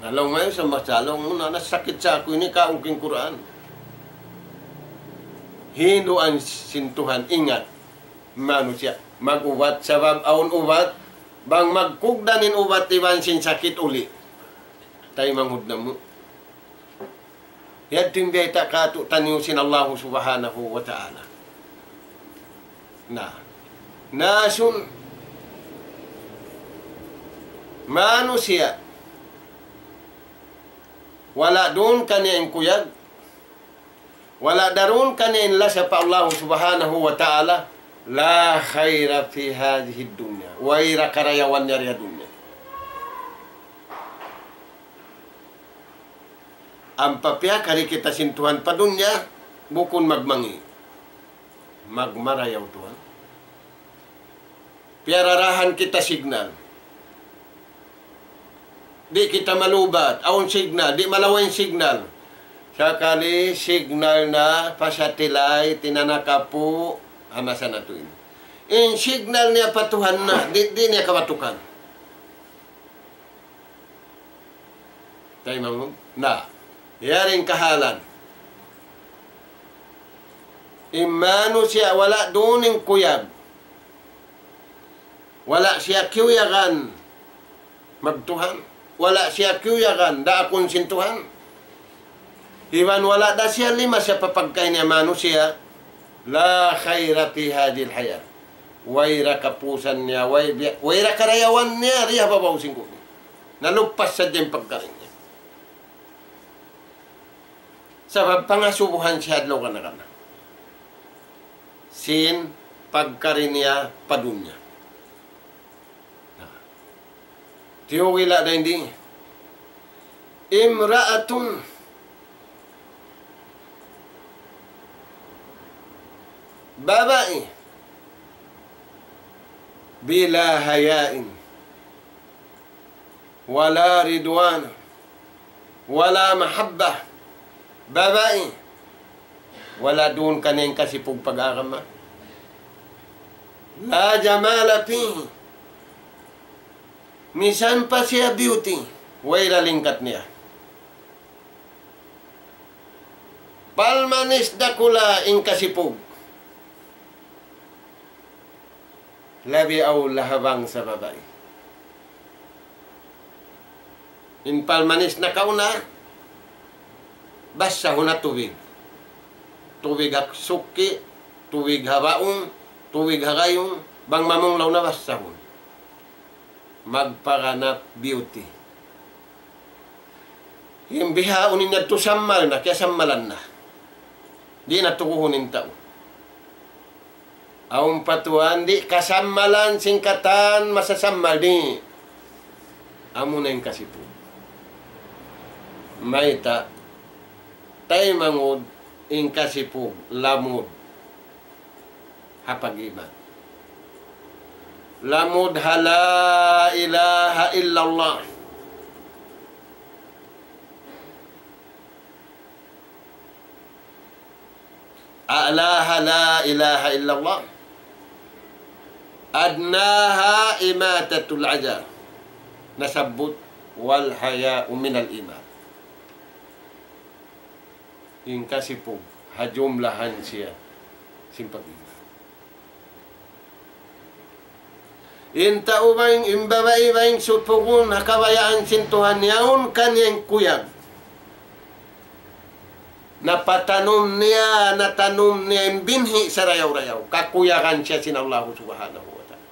Na laung mayan sa masa, laung mu na, nasakit sa aku ini, kaun ku in Qur'an. Hinduan sin Tuhan, ingat, manusiya', mag-ubat, sabab awn ubat, bang magkugdan in ubat iban sin sakit uli'. Taymanghud namu'. Yadtu in bayta' katu'taniyu sin Allahu Subhanahu wa Ta'ala. Na, ناس, manusiya', wala' duun kaniya in kuyag, wala' da duun kaniya in lasa pa Allahu Subhanahu wa Ta'ala, لا خير في هذه الدنيا. Way da karayawan niya di ha dunya. Ampa piyakari kita sin Tuhan pa dunya, bukun magmangi'. Magmarayaw tuwan. Piyararahan kita signal. Di' kita malubat, awn signal, di' malawa' in signal. Sakali signal na pa satellite, tinanakapu', ha masa natu' ini. In signal niya pa Tuhan na, di', di' niya kabatukan. Taymanghud? Na, yari in kahalan. In manusiya' wala' duun in kuyag. Wala' siya kiyuyagan magtuhan. Wala' siya kiyuyagan daakun sin Tuhan. Iban wala' da siya lima siya pa pagkahi niya manusiya'. لا خير في هذه الحياة. Way da kapusan niya, way biya', way da karayawan niya, di ha babaw sin kumi. Nalupas sadja in pagkari niya. Sabab pangasubuhan siya adlaw kana-kana. Sin pagkari niya pa dunya. Na. Tiyugila' da in di. امرأة, babai, بلا حياء ولا رضوان ولا محبة. Babai, wala' duun kaniya in kasipug pag-agama. لا جمال فيه. Misan pa siya beauty, way da lingkat niya. Palmanis dakula' in kasipug. Labi awla ha bangsa babai. In palmanis nakauna, basahun ha tubig. Tubig ha sukki', tubig ha baung, tubig ha gayung, bang mamunglaw na basahun. Magpaganap beauty. In bihaun in yadtu sammal na, kiyasammalan na. Di' na tuguhun in tau. Awn pa tuwan, di' kasammalan sin katan masasammal, di'. Amuna in kasipug. Mayta', taymanghud in kasipug, lamud ha pag-iman. Lamud ha la ilaha illallah. أعلاها لا إله إلا الله، أدناها إماطة الأذى. Nasabbut, والحياء من الإيمان. In kasipug, ha jumlahan siya sin pag-iman. In tau baing, in babai baing supugun ha kabayaan sin Tuhan, yaun kaniya in kuyag. Napatanum niya, natanum niya in binhi' sarayaw-rayaw. Kakuyagan siya sin Allahu Subhanahu wa Ta'ala.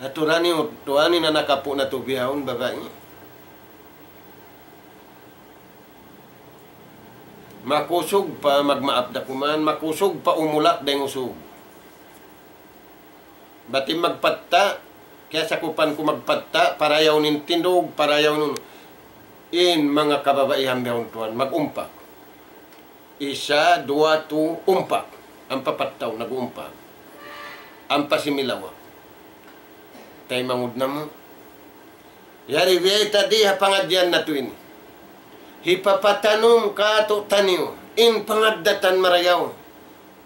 Aturan niyu, tuwan, in anak apu' natu' bihaun, babai. Makusug pa, magmaap da kuman, makusug pa umulak dayng usug. Bat in magpatta', kiyasakupan ku magpatta', parayaw in tindug, parayaw in, in manga kababaihan bihaun tuwan, mag-umpak. Isa, duwa, tu, umpak. Ampa pat tau nag-uumpak. Ampa similawak. Taymanghud namu'. Yari biyayta' di ha pangadjian natu' ini. Hipapatanum kātu'niyu in pangaddatan marayaw.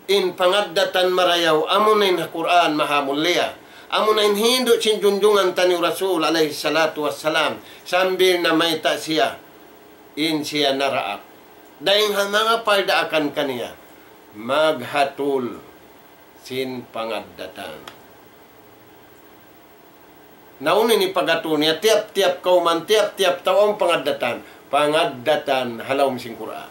In pangaddatan marayaw, amuna in ha Qur'an mahamulliya. Amuna in hindu' sin junjungan taniyu Rasul alayhi salatu wassalam. Sambil namayta' siya, in siya naraak dayng ha manga pardaakan kaniya, maghatul sin pangaddatan. Na unu in paghatul niya, tiyap-tiyap kawman, tiyap-tiyap tau awn pangaddatan. Pangaddatan ha lawm sin Qur'an.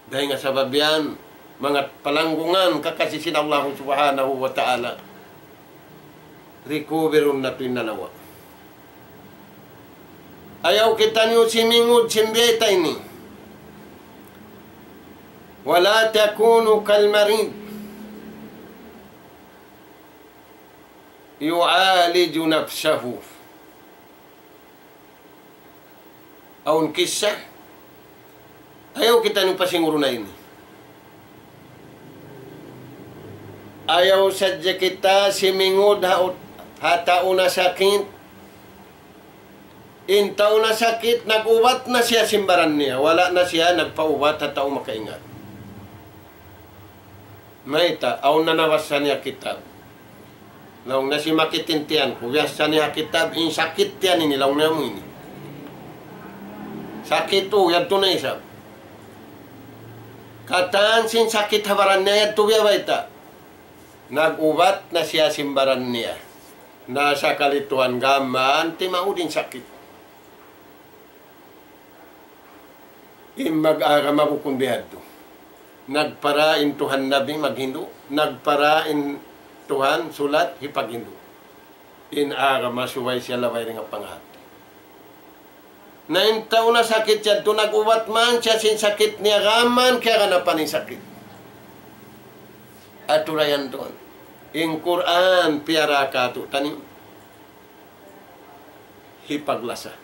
Dayng ha sabab yan, manga palanggungan kakasi sin Allahu Subhanahu wa Ta'ala, recoverun natu' in nalawa'. Ayaw kitaniyu simingud sin biyayta' ini. ولا تكونوا كالمريض يعالج نفسه. Awn kissa. Ayaw kitaniyu pasinguruun ini. Ayaw sadja kita simingud ha ut-, ha tau nasakit. In tau nasakit, nag-ubat na siya sin baran niya. Wala' na siya nagpaubat ha tau makaingat. Mayta', awn na nabassa niya kitab. Laung niya, simakit in tiyan ku. Biyassa niya kitab, in sakit tiyan ini, laung niya, amu ini. Sakit, u, yadtu na isab. Katan sin sakit ha baran niya, yadtu biya' bayta'. Nag-ubat na siya sin baran niya. Na sakali tuwan gaman, timaud in sakit. In mag-agama bukun bihadtu. Nagpara in Tuhan Nabi maghindu', nagpara in Tuhan sulat hipaghindu'. In agama subay siya labay dayn ha pangahati. Na in tau nasakit yadtu nag-ubat man siya sin sakit niya, gaman kiyaganapan in sakit. Aturan yan tuwan. In Qur'an piyara katu' taniyu. Hipaglasa.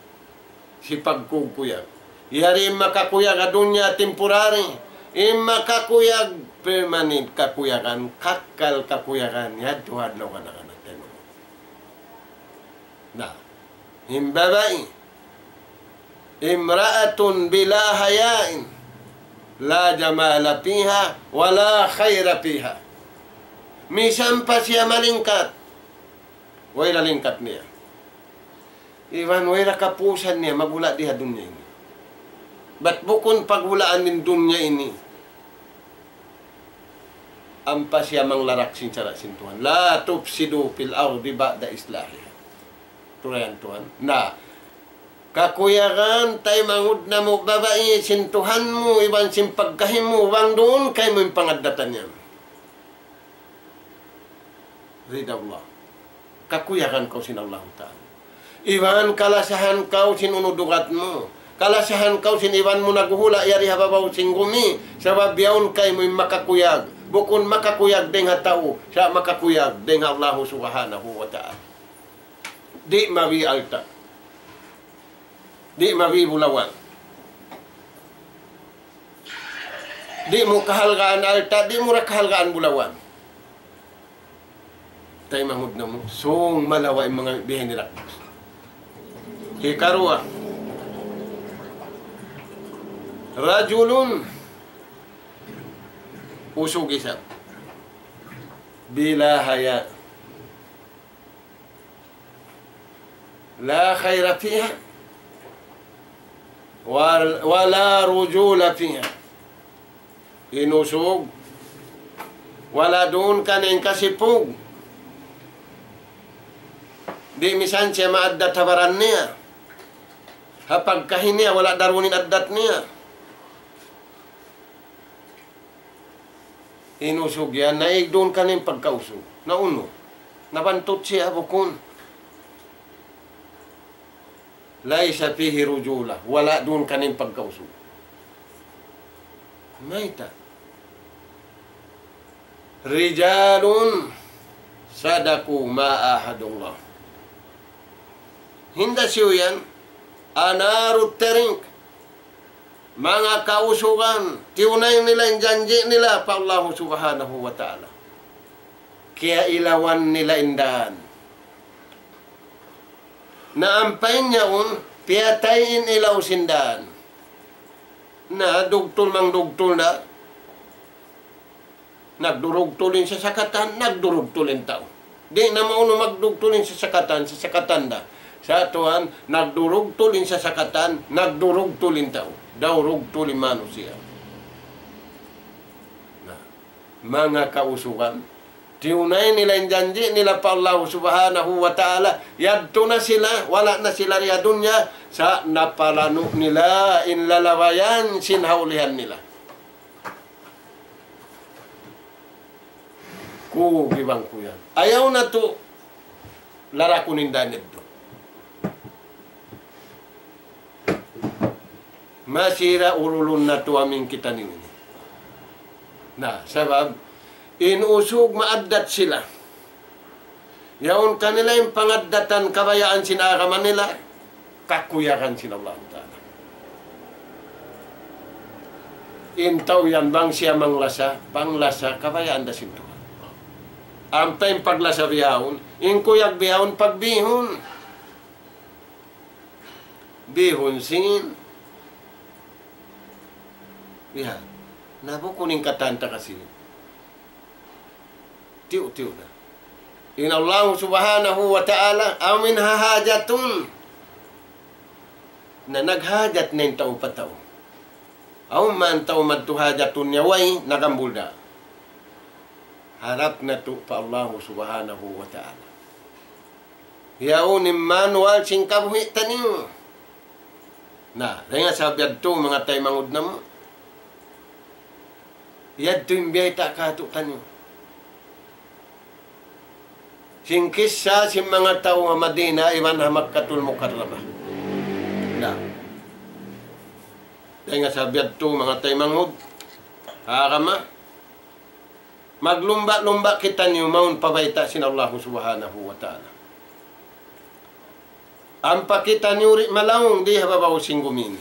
Hipagkuyag-kuyag. Yari in makakuyag ha dunya temporary. In makakuyag permanent kakuyagan, kakkal kakuyagan, yadtu ha adlaw kana-kana taymanghud. Na, in babai, امرأة بلا حياء لا جمال فيها ولا خير فيها. Misan pa siya malingkat, way da lingkat niya. Iban way da kapuusan niya maghula' di ha dunya ini. Bat bukun paghulaan in dunya ini. Ampa siya manglarak sin sara' sin Tuhan. لا تفسدوا في الأرض بعد إصلاحها. Aturan yan tuwan. Na, kakuyagan, taymanghud namu' babai, sin Tuhan mu, iban sin pagkahi mu, bang duun kaymu in pangaddatan yan. Rida Allah. Kakuyagan kaw sin Allahu Ta'ala. Iban kalasahan kaw sin unu dugat mu. Kalasahan kaw sin iban mu naghuhula' yari ha babaw sin gumi. Sabab biyaun kaymu in makakuyag. Bukun makakuyag dayng ha tau. Sa' makakuyag dayng ha Allahu Subhanahu wa Ta'ala. Di' mabi alta'. Di' mabi bulawan. Di' mu kahalgaan alta', di' mu ra kahalgaan bulawan. Taymanghud namu', sung malawa' in manga bihaini dagbus. Hikaruwa, rajulun, usug isab, bila haya. لا خير فيها ولا رجولة فيها. In usug, wala' duun kaniya in kasipug. Di' misan siya maaddat ha baran niya. Ha pagkahi niya, wala' daruun in addat niya. In usug yan, naig duun kaniya in pagkausug. Na unu? Nabantut siya, bukun. ليس فيه رجولة, wala' duun kaniya in pagkausug. Mayta'? رجال صدقوا ما عاهدوا الله. Hinda siyu yan, أناروا الطريق. Manga kausugan, tiyunay nila in janji' nila pa Allahu Subhanahu wa Ta'ala. Kiyailawan nila in dan. Na ampa in yaun, piyatay in ilaw sin dan. Na dugtul mangdugtul na. Nagdurugtul in sasakatan, nagdurugtul in tau. Di' na maunu magdugtul in sasakatan, sasakatan da. Sa' tuwan, nagdurugtul in sasakatan, nagdurugtul in tau. Daw rugtul in manusiya'. Na, manga kausugan, tiyunay nila in janji' nila pa Allahu Subhanahu wa Ta'ala, yadtu na sila, wala' na sila di ha dunya, sa' napalanu' nila in lalabayan sin haulihan nila. Kug iban ku yan. Ayaw natu' larakun in daniddu. Masi ra urulun natu' amin kitaniyu ini. Na, sabab, in usug maaddat sila. Yaun kanila in pangaddatan kabayaan sin agama nila, kakuyagan sin Allahu Ta'ala. In tau yan bang siya manglasa, panglasa, kabayaan da sin Tuhan. Ampa in paglasa bihaun, in kuyag bihaun pagbihun. Bihun sin. Bihan. Na bukun in katan ta kasi. Tiyu'-tiyu' na. In Allahu Subhanahu wa Ta'ala, amin ha hajatun. Na naghajat na in tau pa tau. Awn man tau madtu hajatun niya way, nagambul da. Harap natu' pa Allahu Subhanahu wa Ta'ala. Yaun in manual sin kabuhi' taniyu. Na, dayn ha sabab yadtu manga taymanghud namu'. Yadtu in biyayta' kātu'niyu. Sin kissa sin manga tau ha Madina iban ha Makkatul Mukarramah. Na. Dayn ha sabab yadtu manga taymanghud. Agama. Maglumba'-lumba' kitaniyu mawn pa bayta' sin Allahu Subhanahu wa Ta'ala. Ampa kitaniyu di' malaung di ha babaw sin gumi ini.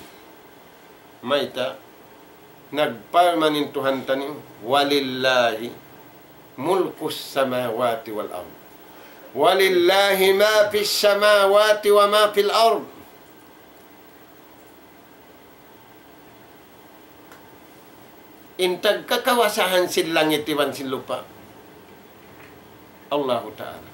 Mayta', nagparman in Tuhan taniyu, ولله ملك السماوات والأرض. ولله ما في السماوات وما في الأرض. In tagkakawasahan sin langit iban sin lupa', Allahu Ta'ala.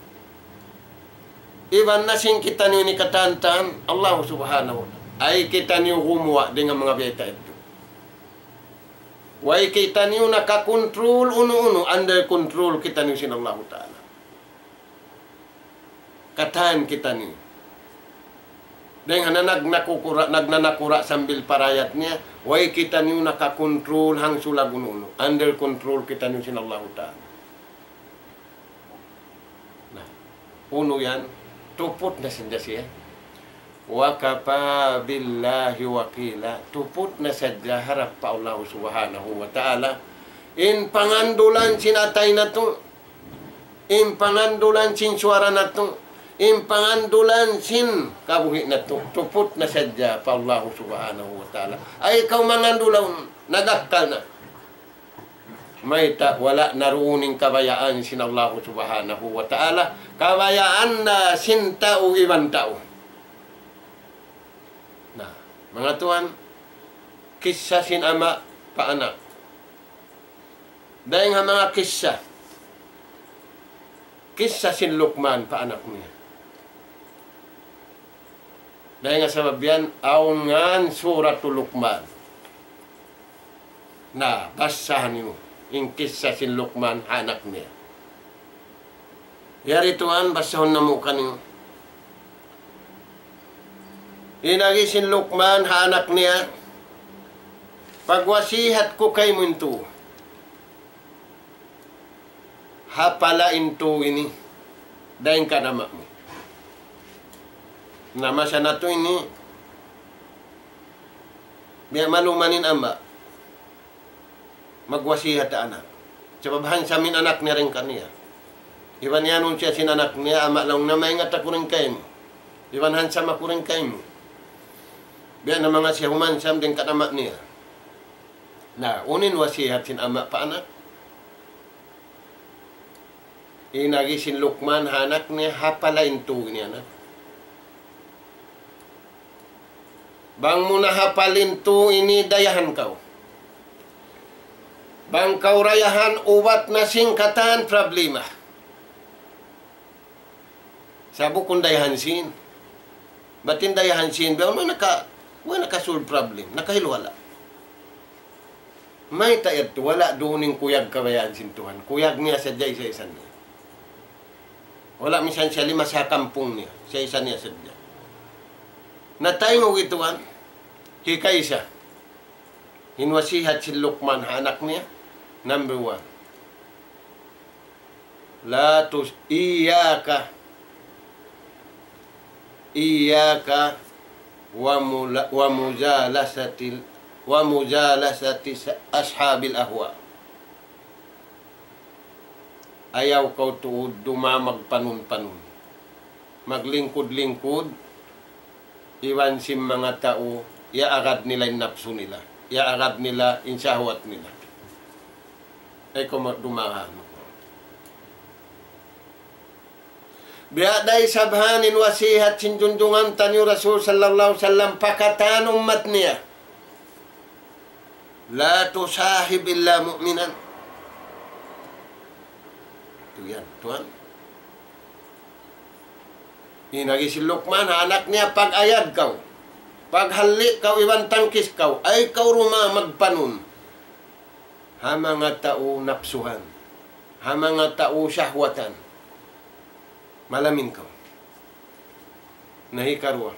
Iban na sin kitaniyu ini katantan, Allahu Subhanahu wa Ta'ala. Ay kitaniyu gumuwa' dayn ha manga biyayta' yadtu. Way kitaniyu nakakontrol unu-unu, under control kitaniyu sin Allahu Ta'ala. Katan kitaniyu. Dayn ha nanag-, nakukura-, nagnanakura' sambil parayat niya, way kitaniyu nakakontrol hangsulag unu-unu. Under control kitaniyu sin Allahu Ta'ala. Na. Unu yan, tuput na sadja siya. وكفى بالله وكيلا. Tuput na sadja harap pa Allah Subhanahu wa Ta'ala. In pangandulan sin atay natu', in pangandulan sin suwara natu', in pangandulan sin kabuhi' natu', tuput na sadja pa Allah Subhanahu wa Ta'ala. Ay kaw mangandulaun, nagakkal na. Mayta', wala' na duun in kabayaan sin Allah Subhanahu wa Ta'ala, kabayaan na sin tau iban tau. Na, manga tuwan, kissa sin ama' pa anak. Dayn ha manga kissa, kissa sin Luqman pa anak niya. Dayn ha sabab yan, awn ngan Suratul Luqman. Na, basaha niyu in kissa sin Luqman ha anak niya. Yari tuwan, basahun namu' kaniyu. In agi sin Luqman ha anak niya, pagwasihat ku kaymu in tu. Hapala in tu ini dayn kan ama' mu. Na masa natu' ini, biya' maluman in ama' magwasihat ha anak. Sabab handsome in anak niya dayn kaniya. Iban iyanun siya sin anak niya, ama' laung niya, maingat aku dayn kaymu. Iban handsome aku dayn kaymu. Biya' na manga siya humansam dayn kan ama' niya. Na, unu in wasihat sin ama' pa anak? In agi sin Luqman ha anak niya, hapala in tu ini anak. Bang mu na hapal in tu ini dayahan kaw. Bang kaw dayahan ubat na sin katan problema. Sa' bukun dayahan sin. Bat in dayahan sin, biya' mu naka, wa naka-solve problem, nakahiluhala'. Mayta' yadtu, wala' duun in kuyag kabayaan sin Tuhan. Kuyag niya sadja isa-isa niya. Wala' misan siya lima sa kampung niya. Isa-isa niya sadja. Na taymanghud tuwan, hikaisa. In wasihat sin Luqman ha anak niya, number one. لا تس-، إياك، إياك وملا-، ومجالسة ال-، ومجالسة س-، أصحاب الأهواء. Ayaw kaw tuud dumaug magpanun-panun, maglingkud-lingkud, iban sin manga tau, iyaagad nila in napsu nila, iyaagad nila in shahwat nila. Ayaw kaw ma-, dumaug. Biya' da isab ha yan in wasihat sin junjungan taniyu Rasul sallallahu alayhi wasallam pa katan ummat niya. لا تصاحب إلا مؤمنا. Tuud yan, tuwan. In agi sin Luqman ha anak niya, pag-ayad kaw, paghalli' kaw, iban tangkis kaw, ayaw kaw dumaug magpanun ha manga tau napsuhan, ha manga tau shahwatan. Malamin kaw. Na hikaruwa,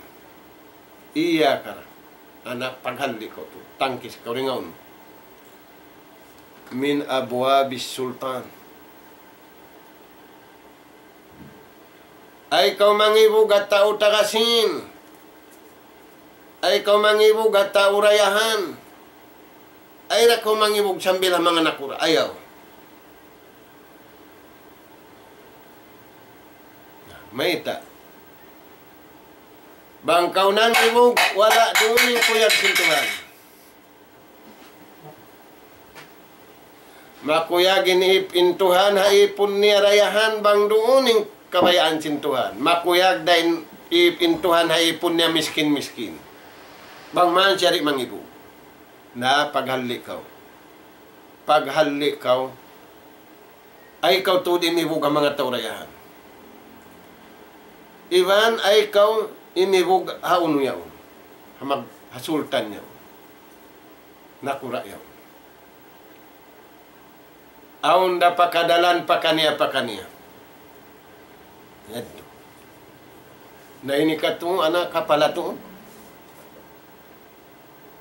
إياك, anak, paghalli' kaw tuud, tangkis kaw, ringaun. من أبواب السلطان. Ayaw kaw mangibug ha tau taga sīn. Ayaw kaw mangibug ha tau dayahan. Ayaw da kaw mangibug sambil ha manga nakura'. Ayaw. Mayta'? Bang kaw nangibug, wala' duun in kuyag sin Tuhan. Makuyag in ip-, in Tuhan ha ipun niya dayahan bang duun in kabayaan sin Tuhan. Makuyag da in ip-, in Tuhan ha ipun niya miskin-miskin. Bang man siya di' mangibug. Na, paghalli' kaw. Paghalli' kaw. Ayaw kaw tuud imibug ha manga tau dayahan. Iban ayaw kaw imibug ha unu yaun. Ha mag-, ha sultan yaun. Nakura' yaun. Awn da pakadalan pakaniya-pakaniya. Yadtu. Na ini katu', anak, hapala tuud.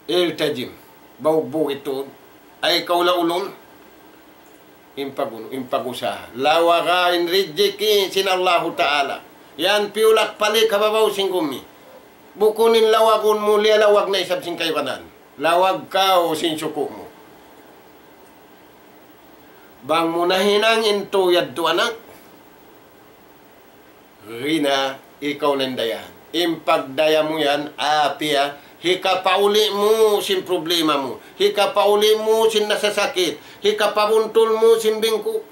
التزم. Baugbug itu. Ayaw kaw laulun. In pagunu, in pag-usaha. Lawaga in rijiki sin Allahu Ta'ala. Yan piyulak pali kababaw sin gumi. Bukun in lawagun mu, liyalawag na isab sin kaibanan. Lawag kaw sin suku' mu. Bang mu nahinang in tu yadtu anak, ghina, ikaw na in dayahan. In pagdaya mu yan, apiya, hikapauli' mu sin problema mu, hikapauli' mu sin nasasakit, hikapabuntul mu sin bingku.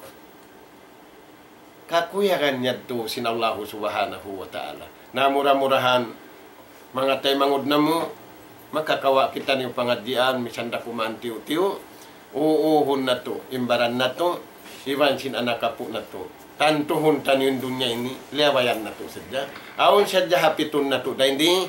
Kakuyagan yadtu sin Allahu Subhanahu wa Ta'ala. Na mura-murahan, manga taymanghud namu', makakawa' kitaniyu pangadjian, misan da kuman tiyu'-tiyu', uuhun natu', in baran natu', iban sin anak apu' natu'. Tantuhun taniyu in dunya ini, liyabayan natu' sadja. Awn sadja hapitun natu' dayn di,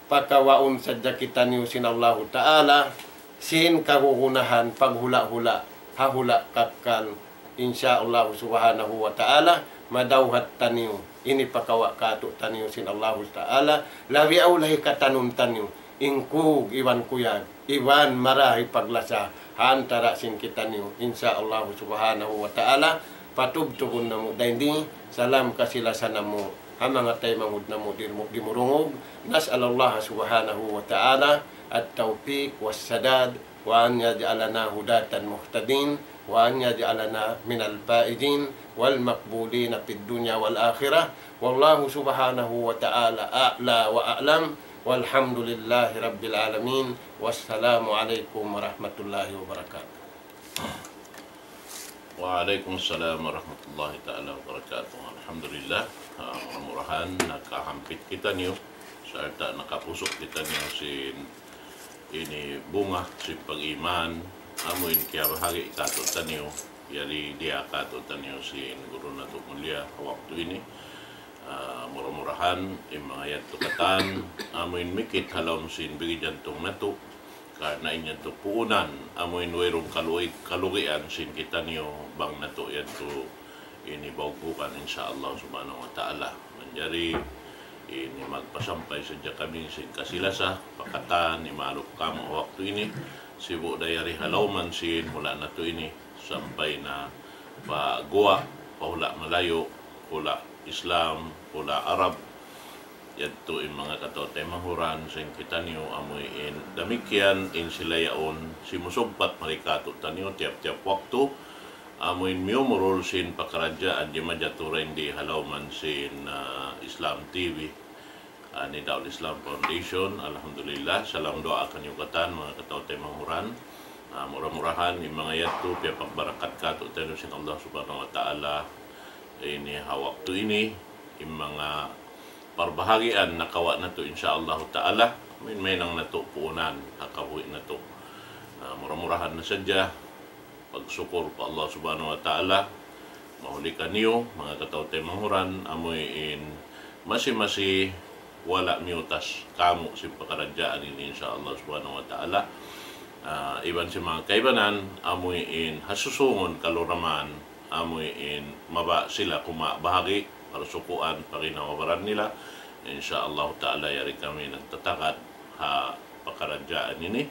pakawaun sadja kitaniyu sin Allahu Ta'ala, sin kagunahan paghula'-hula', ha hula' kakkal. Insya Allah Subhanahu wa Ta'ala, madawhat taniyu. Ini pakawa' kātu'niyu sin Allahu Ta'ala, labi awla hikatanum taniyu in kug iban kuyag, iban marayaw paglasa ha antara' sin kitaniyu. Insya Allah Subhanahu wa Ta'ala, patubtubun namu' dayn di, salam kasi-lasa namu' ha manga taymanghud namu' di mu-, di murungug. نسأل الله سبحانه وتعالى التوفيق والسداد، وأن يجعلنا هداة مهتدين، وأن يجعلنا من الفائزين والمقبولين في الدنيا والآخرة. والله سبحانه وتعالى أعلى وأعلم، والحمد لله رب العالمين، والسلام عليكم ورحمة الله وبركاته. Wa alaykum salam warahmatullahi ta'ala wabarakatuh. Alhamdulillah. Ah, mura-murahan nakahampit kitaniyu sarta' nakapusuk kitaniyu sin ini bunga sin pag-iman, amu in kiyabahagi' kātu'niyu, yari diya kātu'niyu sin guru natu' mulia ha waktu ini. Ah, mura-murahan in manga yadtu katan, amu in mikit ha lawm sin bigi jantung natu', karna' in yadtu puunan, amu in wayruun kalugi-, kalugian sin kitaniyu bang natu' yadtu ini baugukan, insya Allah Subhanahu wa Ta'ala. Manjari ini magpasampay sadja kami sin kasi-lasa, pa katan imalup kamu ha waktu ini, sibu' da yari ha lawman sin hula' natu' ini, sampay na pa guwa', pa hula' malayu', hula' Islam, hula' Arab, yadtu in manga kataw-taymanghuran sin kitaniyu, amu in damikkiyan in sila yaun simusugpat mari kātu'niyu tiyap-tiyap waktu, amu in miyumurul sin pakaradjaan jimajatu dayn di ha lawman sin, ah, Islam T V, ah, Nidaul Islam Foundation. Alhamdulillah, salam duwaa kaniyu katan, manga kataw-taymanghuran. Ah, mura-murahan in manga yadtu piyapagbarakat kātu'niyu sin Allah Subhanahu wa Ta'ala. Ini ha waktu ini, in manga parbahagian nakawa' natu', insya Allah Ta'ala, main-mainang natu' puunan ha kabuhi' natu'. Na mura-murahan na sadja, pagsukur pa Allah Subhanahu wa Ta'ala, mahuli kaniyu, manga kataw-taymanghuran, amu in masi-masi wala' miyutas kamu sin pakaradjaan ini, insya Allah Subhanahu wa Ta'ala. Ah, iban sin manga kaibanan, amu in ha susungun kaluraman, amu in mabaya' sila kumabahagi', parsukuan, pa ginhawa-baran nila. Insya Allah Ta'ala, yari kami nagtatagad ha pakaradjaan ini.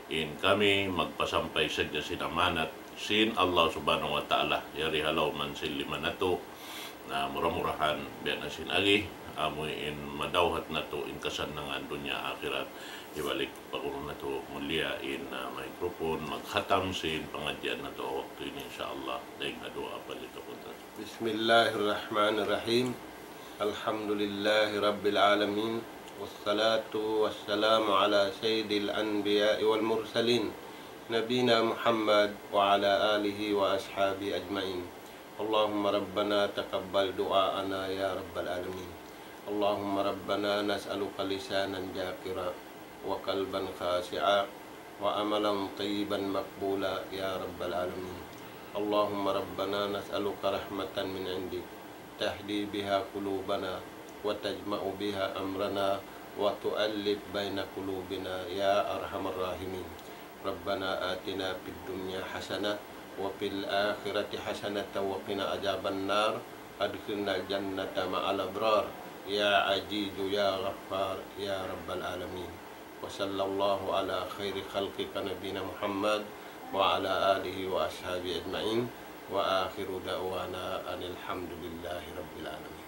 In kami magpasampay sadja sin amanat sin Allah Subhanahu wa Ta'ala, yari ha lawman sin lima natu'. Na mura-murahan, biya' na sin agi, amu in madawhat natu' in kasannangan dunya akhirat. Hibalik pa guru natu' mulia in, ah, microphone, maghatam sin pangadjian natu' ha waktu ini, insya Allah. Dayn ha duwaa palitukun natu'. بسم الله الرحمن الرحيم. الحمد لله رب العالمين، والصلاة والسلام على سيد الأنبياء والمرسلين، نبينا محمد وعلى آله وأصحابه أجمعين. اللهم ربنا تقبل دعاءنا يا رب العالمين. اللهم ربنا نسألك لسانا ذاكرا وقلبا خاشعا وعملا طيبا مقبولا يا رب العالمين. اللهم ربنا نسألك رحمة من عندك تهدي بها قلوبنا وتجمع بها أمرنا وتؤلف بين قلوبنا يا أرحم الراحمين. ربنا آتنا في الدنيا حسنة وفي الآخرة حسنة وقنا عذاب النار. أدخلنا الجنة مع الأبرار يا عزيز يا غفار يا رب العالمين. وصلى الله على خير خلقك نبينا محمد وعلى آله وأصحابه أجمعين. وآخر دعوانا أن الحمد لله رب العالمين.